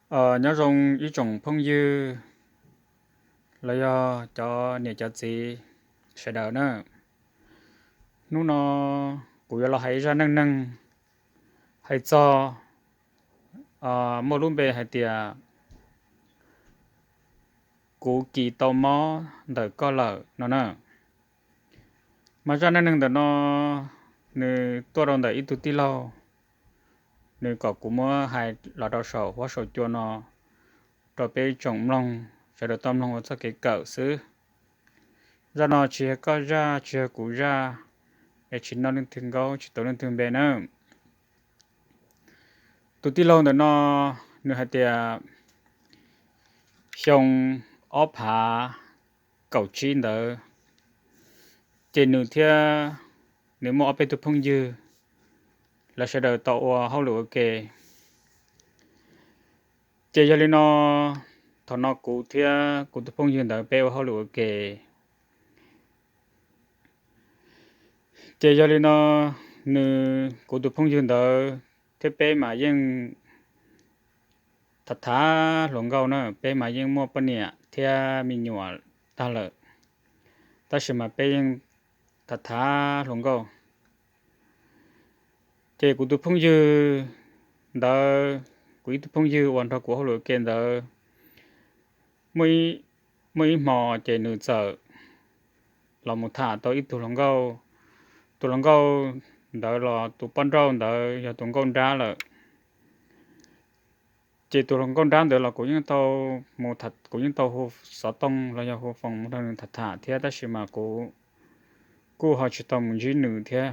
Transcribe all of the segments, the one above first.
Nyob zoo ib tsoom phooj ywg los yog cov niam cov txiv sawv daws na. Hnub no kuv yuav los hais ib zaj neej neeg hais txog, muaj lub npe hais tias kuv kis tau mob ntawm koj lawm no na. Mas zaj neej neeg ntawm no nws tuaj rau ntawm ib tug tij laug, nws kom kuv muab hais los rau saum huab saum cua no rau peb tsoom mloog sawv daws tau mloog ua txoj kev kawm xwb. Zaj no tsis yog koj zaj, tsis yog kuv zaj, es tsis noj leej twg nkaub, tsis tuav leej twg npe na. Tus tij laug ntawm no nws hais tias xyoo ob phav kaum tsib ntawd, ces nws thiab nws muaj ob peb tug phooj ywg, lawv sawv daws tau ua hauj lwm ua ke. Ces yog li no, thaum no kuv thiab kuv tus phooj ywg ntawd peb ua hauj lwm ua ke. Ces yog li no, nws, kuv tus phooj ywg ntawd thiab peb mas yeej tham tham hluas nkauj na, peb mas yeej muaj poj niam thiab me nyuam tag lawm, tab sis mas peb yeej tham tham hluas nkauj. Ces kuv tus phooj ywg ntawd, kuv ib tug phooj ywg uas nrog kuv hauj lwm ua ke ntawd, muaj ib hmo ces nws txawm los mus tham tau ib tug hluas nkauj. Tus hluas nkauj ntawd los tus poj nrauj ntawd yog tus nkauj nrab lawm. Ces tus hluas nkauj nrab ntawd los kuv yeej tau mus, kuv yeej tau hu xov tooj los yog hu foos mus nrog nws tham tham thiab, tab sis mas kuv kuj ho tsis tau mus ntsib nws thiab.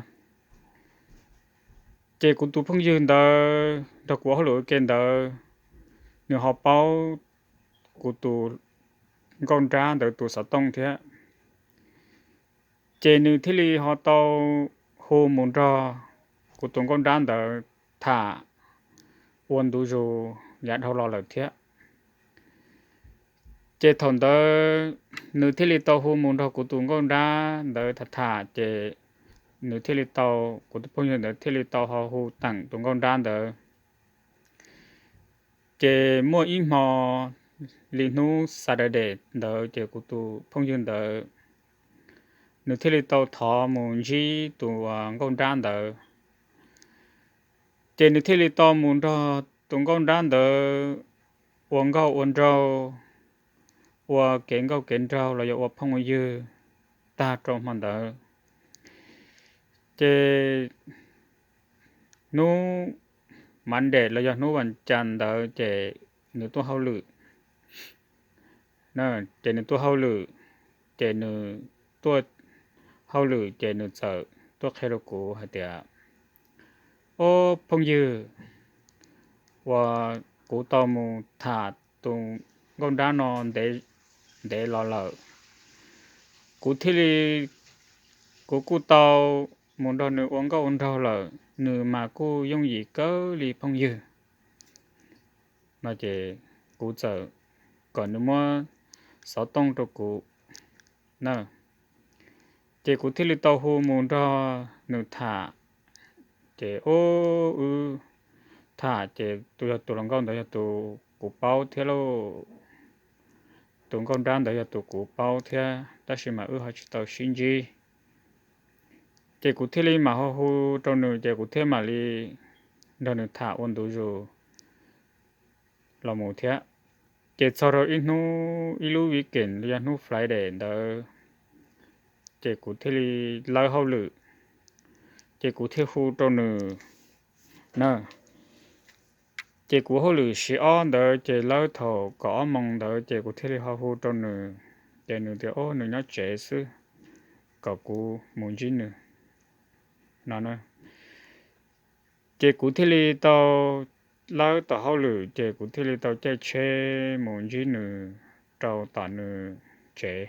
Ces kuv tus phooj ywg ntawd nrog kuv hauj lwm ua ke ntawd, nws ho paub kuv tus nkauj nrab ntawd tus xov tooj thiab. Ces nws thiaj li ho tau hu mus nrog kuv tus nkauj nrab ntawd tham ua ntu zus yav dhau los lawm thiab. Ces thaum ntawd nws thiaj li tau hu mus nrog kuv tus nkauj nrab ntawd tham tham, ces nws thiaj li tau, kuv tus phooj ywg ntawd thiaj li tau ho hu teem tus nkauj nrab ntawd. Ces muaj ib hmo li hnub Saturday ntawd ces kuv tus phooj ywg ntawd nws thiaj li tau thov mus ntsib tus nkauj nrab ntawd. Ces nws thiaj li tau mus nrog tus nkauj nrab ntawd ua nkauj ua nraug, ua kev nkauj kev nraug los yog ua phooj ua ywg tag rau hmo ntawd. Ces hnub Monday los yog hnub vas cas ntawd ces nws tuaj hauj lwm. Ces nws tuaj hauj lwm, ces nws tuaj hauj lwm ces nws txawm tuaj qhia rau kuv hais tias, ob phooj ywg, uas kuv tau mus tham tus nkauj nrab no ntev los lawm, kuv thiaj li, kuv kuj tau mus nrog nws ua nkauj ua nraug lawm, nws mas kuj yooj yim kawg li phooj ywg. No ces kuv txawm kom nws muab xov tooj rau kuv na. Ces kuv thiaj li tau hu mus nrog nws tham. Ces ub, wb tham ces tus, yog tus hluas nkauj ntawd yog tus kuv paub thiab lauj. Tus nkauj nrab ntawd yog tus kuv paub thiab, tab sis mas wb ho tsis tau sib ntsib. Ces kuv thiaj li mam ho hu rau nws, ces kuv thiaj mam li nrog nws tham ua ntu zus los mus thiab. Ces txog rau ib hnub, ib lub weekend los yog hnub Friday ntawd, ces kuv thiaj li lawb hauj lwm, ces kuv thiaj hu rau nws na. Ces kuv hauj lwm shift ob ntawd ces lawb thaum kaum ob moos ntawd ces kuv thiaj li ho hu rau nws, ces nws tias ob, nws nyob tsev xwb, kom kuv mus ntsib nws no. Ces kuv thiaj li tau lawb tom hauj lwm, ces kuv thiaj li tau caij tsheb mus ntsib nws rau tom nws tsev.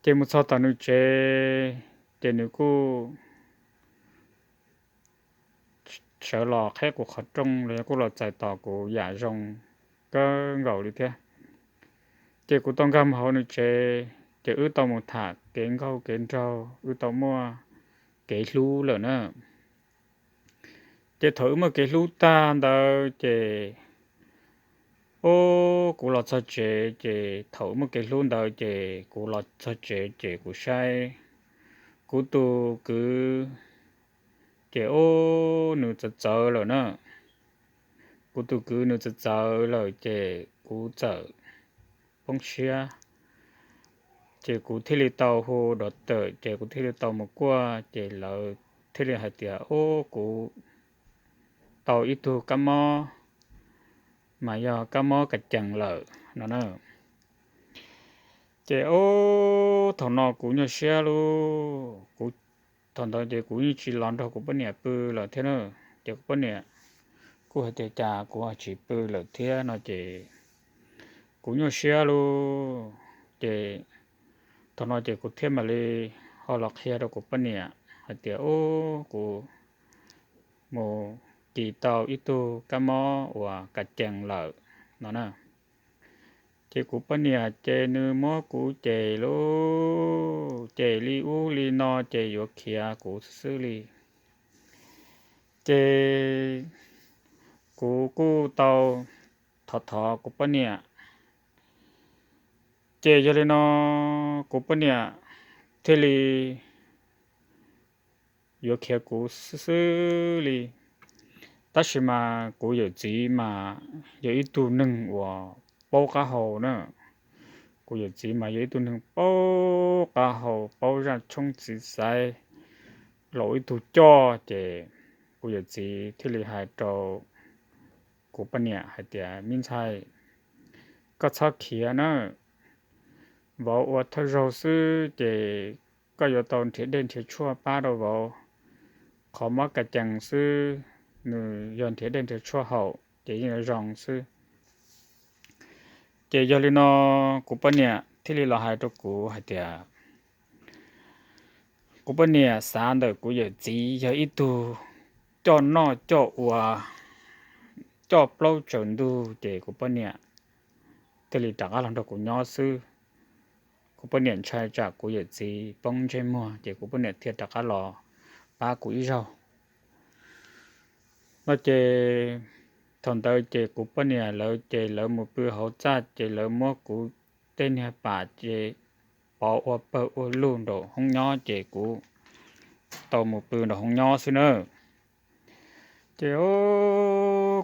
Ces mus txog tom nws tsev, ces nws kuj sawv los qheb kuv qhov rooj los yog kuj los txais tos kuv yam zoo kawg nkaus li thiab. Ces kuv tau nkag mus hauv nws tsev, ces wb tau mus tham kev nkauj kev nraug, wb tau muaj kev hlub lawm na. Ces thaum wb muaj kev hlub tag ntawd ces Ub, kuv los txog tsev ces thaum muaj kev hlub ntawd ces kuv los txog tsev ces kuv saib kuv tus kwv ces ub, nws txawv txawv lawm na. Kuv tus kwv nws txawv txawv lawm ces kuv txawm poob siab. Ces kuv thiaj li tau hu dov tawm ces kuv thiaj li tau mus kuaj ces lawv thiaj li hais tias ub, kuv tau ib tug kab mob, mas yog kab mob kas cees lawm no na. Ces ub, thaum no kuv nyuaj siab lauj. Kuv, thaum ntawd ces kuv yeej tsis los nrog kuv poj niam pw lawm thiab na. Ces kuv poj niam kuj hais tias cas kuv tsis pw lawm thiab no ces kuv nyuaj siab lauj. Ces thaum no ces kuv thiaj mam li ho los qhia rau kuv poj niam hais tias ub, kuv mus kis tau ib tug kab mob uas kas cees lawm no na. Ces kuv poj niam ces nws muab kuv cem lauj, cem li ub li no ces yuav khiav kuv xwb xwb li. Ces kuv kuj tau thov thov kuv poj niam. Ces yog li no kuv poj niam thiaj li yuav khiav kuv xwb xwb li. Tab sis mas kuv yawm txiv mas yog ib tug neeg uas paub qab hau na. Kuv yawm txiv mas yog ib tug neeg paub qab hau, paub zaj tshoob txiv xaiv, los ib tug coj ces kuv yawm txiv thiaj li hais rau kuv poj niam hais tias me ntxhais, koj txhob khiav na. Vauv ua thawj zaug xwb ces koj yuav tau nrhiav dej nrhiav tshuaj pab rau vauv. Qhov mob kas cees xwb, nws yog nrhiav dej nrhiav tshuaj haus ces yeej yuav zoo xwb. Ces yog li no kuv poj niam thiaj li los hais rau kuv hais tias kuv poj niam xav ntawm kuv yawm txiv yog ib tug coj noj coj ua, coj plaub tsaws ntug ces kuv poj niam thiaj li rov qab los nrog kuv nyob xwb. Kuv poj niam ntshai tsam kuv yawm txiv poob ntsej muag ces kuv poj niam thiaj rov qab los pab kuv ib zaug no ces thaum ntawd ces kuv poj niam lawv ces lawv mus pw hauv txaj ces lawv muab kuv tej niag pam ces pov ua pawg ua lug nraum hoob nyob ces kuv tau mus pw nraum hoob nyob xwb na. Ces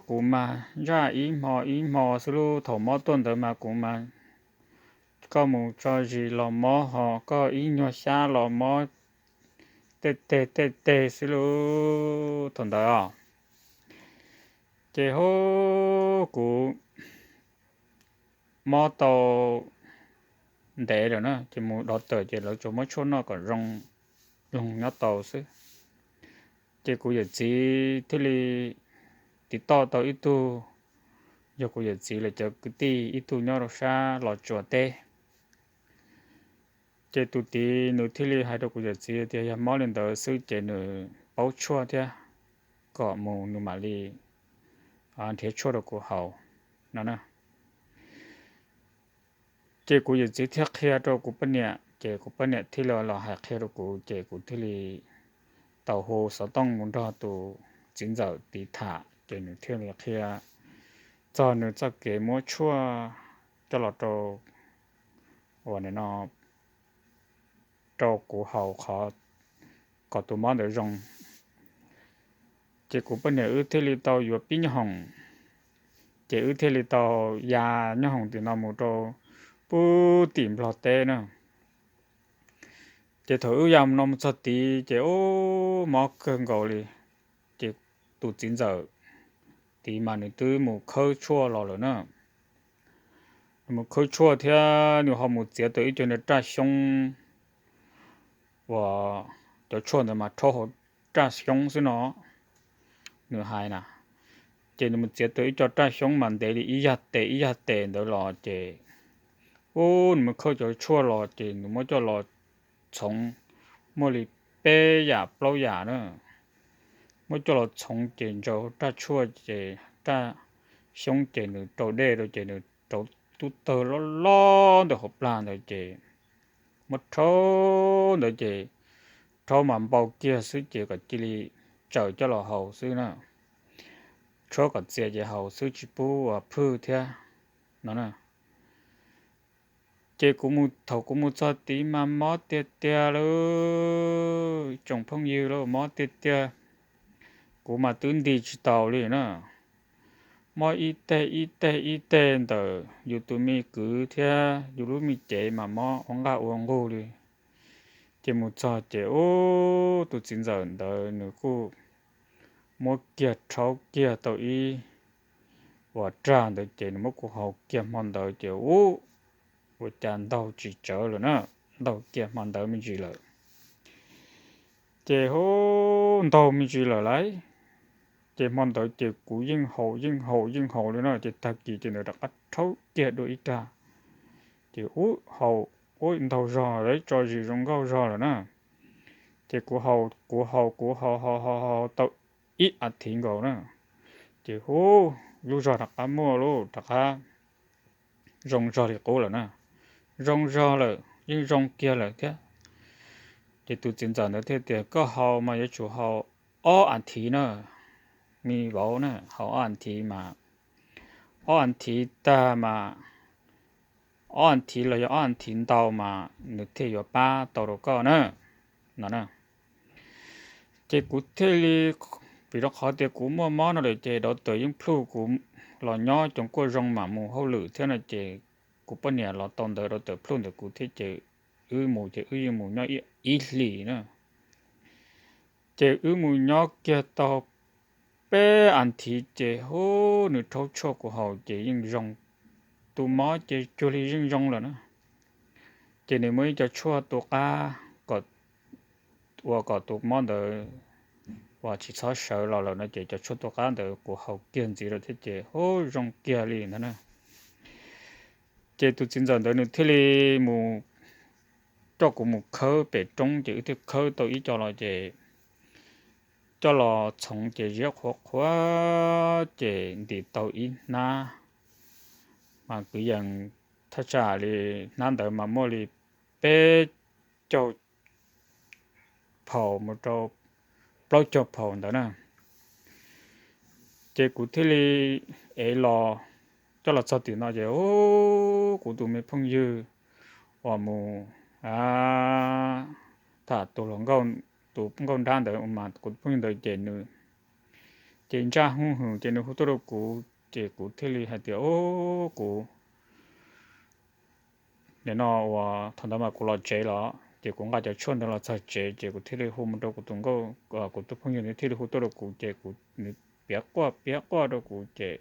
kuv mas ntsaj ib hmo ib hmo xwb lauj. Thaum mob tuaj ntawd mas kuv mas koj mus tso zis los mob ho koj ib nyuag xyab los mob tej teg tej teg xwb lauj thaum ntawd os. Ces kuv mob tau ntev lawm na ces mus dov tawm ces lawv tsuas muab tshuaj noj kom zoo loog nyob tau xwb. Ces kuv yawm txiv thiaj li tiv toj tau ib tug, yog kuv yawm txiv lawv cov kwv tij ib tug nyob rau sab Los Tsuas teb. Ces tus tid nws thiaj li hais rau kuv yawm txiv tias yog mob li ntawd xwb ces nws paub tshuaj thiab, kom mus nws mam li nrhiav tshuaj rau kuv haus no na. Ces kuv yawm txiv thiaj qhia rau kuv poj niam ces kuv poj niam thiaj li los hais qhia rau kuv ces kuv thiaj li tau hu xov tooj mus nrog tus txiv ntxawm tiv tham ces nws thiaj li qhia txog nws txoj kev muab tshuaj coj los rau, ua no rau kuv haus qhov kom tus mob ntawd zoo. Ces kuv poj niam wb thiaj li tau yuav pib nyob hoom, ces wb thiaj li tau ya nyob hoom tim no mus rau pub tim Nplog teb na. Ces thaum wb ya mus no mus txog tid ces ub mob kawg nkaus li. Ces tus txiv ntxawm tid mas nws twb mus khawb tshuaj los lawm na. Nws mus khawb tshuaj thiab nws ho mus txiav tau ib co niag raj xyoob uas cov tshuaj ntawd mas rhaub hauv raj xyoob xwb no, nws hais na. Ces nws mus txiav tau ib co raj xyoob mas ntev li ib yag tes ib yag tes ntawd los ces ub nws mus khawb cov tshuaj los ces nws muab coj los txhoov, muaj li peb yam plaub yam na. Muab coj los txhoov ces ntsaws raj tshuaj ces raj xyoob ces nws rau dej rau ces nws rauv tub tawg loj loj ntawm hauv plag ntawd ces muab rhaub ntawd ces rhaub mas npau kiag xwb ces kom cia li tsaws coj los haus xwb na. Tshuab kom txias ces haus xwb tsis pub ua phwj thiab. no na. Ces kuv mus, thaum kuv mus txog tid mas mob tiag tiag lauj, tsoom phooj ywg lauj, mob tiag tiag. Kuv mas twb nti tsis taus li na. Mob ib teg ib teg ib teg ntawm yus tus me kwv thiab yus lub me cev mas mob ua nqaj ua nqug li. Ces mus txog ces ub, tus txiv ntxawm ntawd nws kuj muab kiag rhaub kiag tau ib uas rag ntawd ces nws muab kuv haus kiag hmo ntawd ces ub, ua cas ntaug tsis tsawv lawm na, ntaug kiag hmo ntawd me ntsis lawm. Ces hu, ntaug me ntsis lawm lauj. Ces hmo ntawd ces kuv yeej haus yeej haus yeej haus li na, ces tag kis ces nws rov qab rhaub kiag dua ib rag. Ces ub, haus, ub, ntaug zog lawm, tso zis zoo nkauj zog lawm na. Ces kuv haus kuv haus kuv haus haus haus haus tau ib as thiv nkaus na, ces hu, lub zog rov qab muaj lauj, rov qab zoo zog li qub lawm na. Zoo zog lawm, yeej zoo kiag lawm thiab. Ces tus txiv ntxawm ntawd thiaj tias, koj haus mas yuav tsum haus ob as thiv na, me vauv na, haus ob as thiv mas, ob as thiv tag mas, ob as thiv los yog ob as thiv ntau mas nws thiaj yuav pab tau rau koj na, no na. Ces kuv thiaj li, vim rau qhov tias kuv muaj mob no lawm ces dov tawm yeej plhuj kuv los nyob coos kuaj zoo mam mus hauj lwm thiab no ces kuv poj niam los tau ntawd dov tawm plhuj ntawm kuv thiab ces wb mus ces wb yeej mus nyob ib hlis na. Ces wb mus nyob kiag tau peb as thiv ces hu, nws rhaub tshuaj kuv haus ces yeej zoo, tus mob ces cuag li yeej zoo lawm na. Ces nws muaj ib co tshuaj tu qab kom, ua kom tus mob ntawd uas tsis txhob sawv los lawm no ces cov tshuaj tu qab ntawd kuv haus kiag ntxiv rau thiab ces hu, zoo kiag li ntag na. Ces tus txiv ntxawm ntawd nws thiaj li mus coj kuv mus khawb pem roob ces wb thiaj khawb tau ib co los ces coj los txhoov ces ziab qhuav qhuav ces ntim tau ib hnab, mas kwv yees thaj tsam li hnab ntawd mas muaj li peb caug phaum mus rau plaub caug phaum ntawd na. Ces kuv thiaj li ev los, coj los txog tim no ces hu, kuv tus me phooj ywg uas mus tham tus hluas nkauj, tus nkauj nrab ntawd mas kuv tus phooj ywg ntawd ces nws ces ntsaj hwj hwm ces nws hu tuaj rau kuv ces kuv thiaj li hais tias, ub, kuv nim no uas thaum ntawd mas kuv los tsev los ces kuv nqa cov tshuaj ntawd los txog tsev ces kuv thiaj li hu mus rau kuv tus nkauj, kuv tus phooj ywg nws thiaj li hu tuaj rau kuv ces kuv, nws piav quaj piav quaj rau kuv ces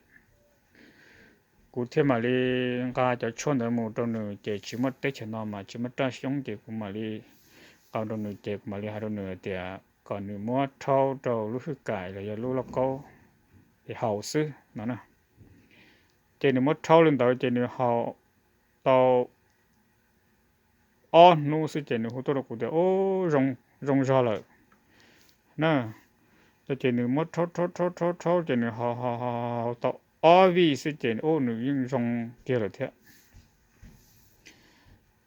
kuv thiaj mam li nqa cov tshuaj ntawd mus rau nws ces tsis muaj teb chaws no mas tsis muaj raj xyoob ces kuv mam li nqa rau nws ces kuv mam li hais rau nws tias kom nws muab rhaub rau lub hwj kaim los yog lub lauj kaub es haus xwb no na. Ces nws muab rhaub li ntawd ces nws haus tau ob hnub xwb ces nws hu tuaj rau kuv tias, ub, zoo zog lawm na. Ces nws muab rhaub rhaub rhaub rhaub rhaub ces nws haus haus haus tau ob vij xwb ces ub, nws yeej zoo kiag lawm thiab.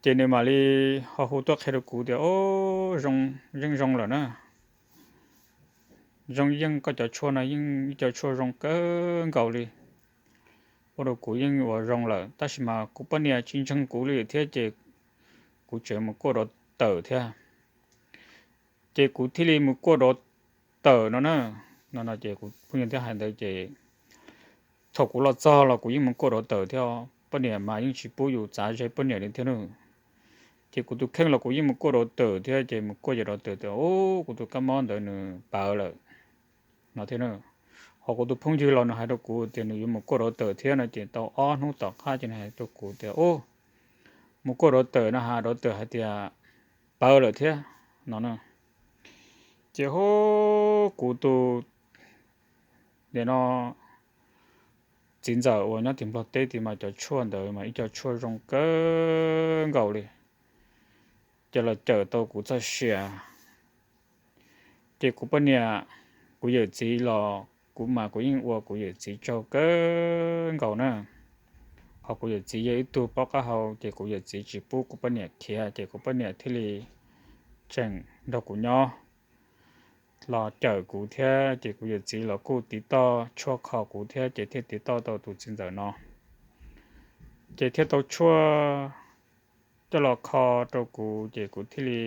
Ces nws mam li ho hu tuaj qhia rau kuv tias, ub, zoo, yeej zoo lawm na. Zoo yeej, koj cov tshuaj no yeej ib co tshuaj zoo kawg nkaus li. Ua rau kuv yeej ua zoo lawm tab sis mas kuv poj niam tsis ntseeg kuv li thiab ces kuv tseem mus kuaj dov tawm thiab. Ces kuv thiaj li mus kuaj dov tawm no na. No no ces kuv phooj ywg thiaj hais ntawd ces thaum kuv los txog los kuv yeej mus kuaj dov tawm thiab, poj niam mas yeej tsis pub yus txav ze poj niam li thiab na. Ces kuv tus kheej los kuv yeej mus kuaj dov tawm thiab ces mus kuaj cov dov tawm tias, ub, kuv tus kab mob ntawd nws pawv lawm no thiab na. Ho kuv tus phooj ywg los nws hais rau kuv tias nws yuav mus kuaj dov tawm thiab no ces tau ob hnub tom qab ces nws hais rau kuv tias, ub, mus kuaj dov tawm no ha, dov tawm hais tias pawv lawm thiab no na. Ces hu, kuv tus, nim no txiv ntxawm uas nyob tim Nplog teb tid mas cov tshuaj ntawd mas ib co tshuaj zoo kawg nkaus li, ces los cawm tau kuv txoj sia. Ces kuv poj niam, kuv yawm txiv los kuv mas kuv yeej ua kuv yawm txiv tsaug kawg nkaus na. Ho kuv yawm txiv yog ib tug paub qab hau ces kuv yawm txiv tsis pub kuv poj niam khiav ces kuv poj niam thiaj li tseem nrog kuv nyob los cawm kuv thiab ces kuv yawm txiv los kuj tiv toj tshuaj kho kuv thiab ces thiaj tiv toj tau tus txiv ntxawm no. ces thiaj tau tshuaj coj los kho rau kuv ces kuv thiaj li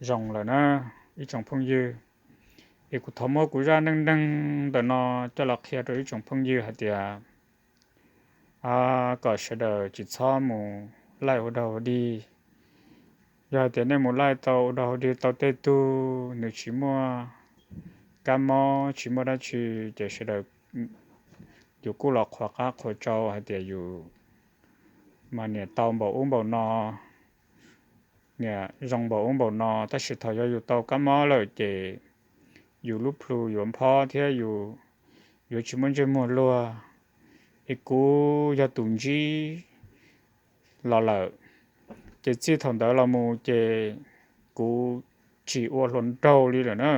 zoo lawm na, ib tsoom phooj ywg. Es kuv thov muab kuv zaj neej neeg ntawm no coj los qhia rau ib tsoom phooj ywg hais tias kom sawv daws tsis txhob mus laij ua dog ua dig. Yog hais tias nej mus laij tau ua dog ua dig tau tej tug nws tsis muaj kab mob tsis muaj dab tsi, ces sawv daws yus kuj los qhuas qab qhuas tsau hais tias yus mas niam tau npaum ub npaum no, niam zoo npaum ub npaum no, tab sis thaum yog yus tau kab mob lawm ces yus lub plhu yuav nphob thiab yus yuav tsis muaj ntsej muag luag. Es kuv yog tus ntsib los lawm, ces txij thaum ntawd los mus ces kuv tsis ua hluas nraug li lawm na.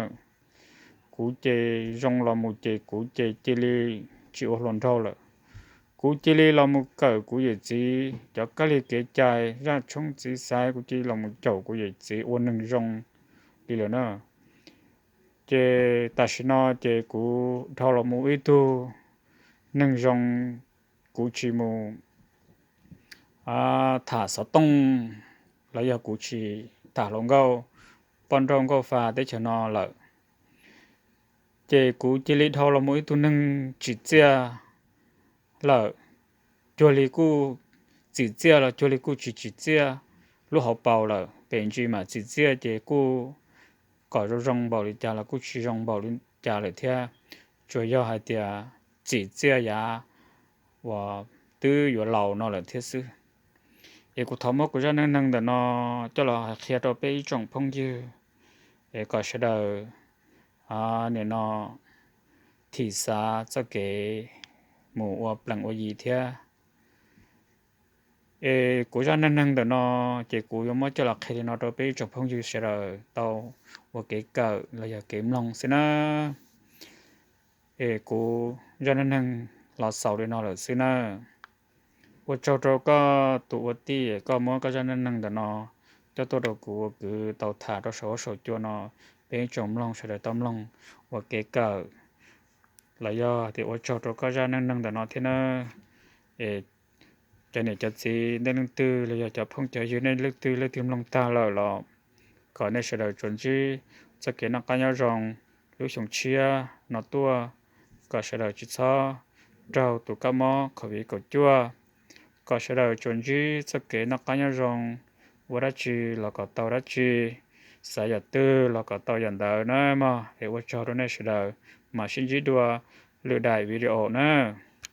Kuv ces zoo los mus ces kuv ces cia li tsis ua hluas nraug lawm. Kuv cia li los mus kawm kuv yawm txiv cov kab li kev cai zaj tshoob txiv xaiv, kuv cia li los mus caum kuv yawm txiv ua neeg zoo li lawm na. Ces tam sim no ces kuv dhau los mus ib tug neeg zoo, kuv tsis mus tham xov tooj los yog kuv tsis tham hluas nkauj poj nrauj nkauj fa teb chaws no lawm. Ces kuv cia li dhau los mus ib tug neeg tsim txiaj lawm, cuag li kuj tsim txiaj los cuag li kuj tsis tsim txiaj lub hauv paus lawm. Pem ntsis mam tsim txiaj ces kuj kom zoo zoo npaum li cas los kuj tsis zoo npaum li cas lawm thiab, tsuas yog hais tias tsim txiaj yav uas twb yuav laus no lawm thiab xwb. Es kuv thov muab kuv zaj neej neeg ntawm no coj los hais qhia rau peb ib tsoom phooj ywg, es kom sawv daws nim no thim xav txoj kev mus ua plees ua yi thiab. Es kuv zaj neej neeg ntawm no ces kuv yuav muab coj los qhia li no rau peb ib tsoom phooj ywg sawv daws tau ua kev kawm los yog kev mloog xwb na. Es kuv zaj neej neeg los xaus li no lawm xwb na. Ua tsaug rau koj tus ua tij, koj muab koj zaj neej neeg ntawm no coj tuaj rau kuv ua kwv tau tham rau saum huab saum cua no, peb ib tsoom mloog sawv daws tau mloog ua kev kawm los yog tias ua tsaug rau koj zaj neej neeg ntawm no thiab nawb. Es cov niam cov txiv nej leej twg los yog cov phooj cov ywg nej leej twg leej twg mloog tag lawm los kom nej sawv daws tsuas ntsib txoj kev noj qab nyob zoo lub xyoo tshiab no tuaj, kom sawv daws tsis txhob raug tus kab mob covid kaum cuaj, kom sawv daws tsuas ntsib txoj kev noj qab nyob zoo, ua dab tsi los kom tau dab tsi, xav yam twg los kom tau yam ntawd na mog. Es ua tsaug rau nej sawv daws, mam sib ntsib dua lwm daim video na.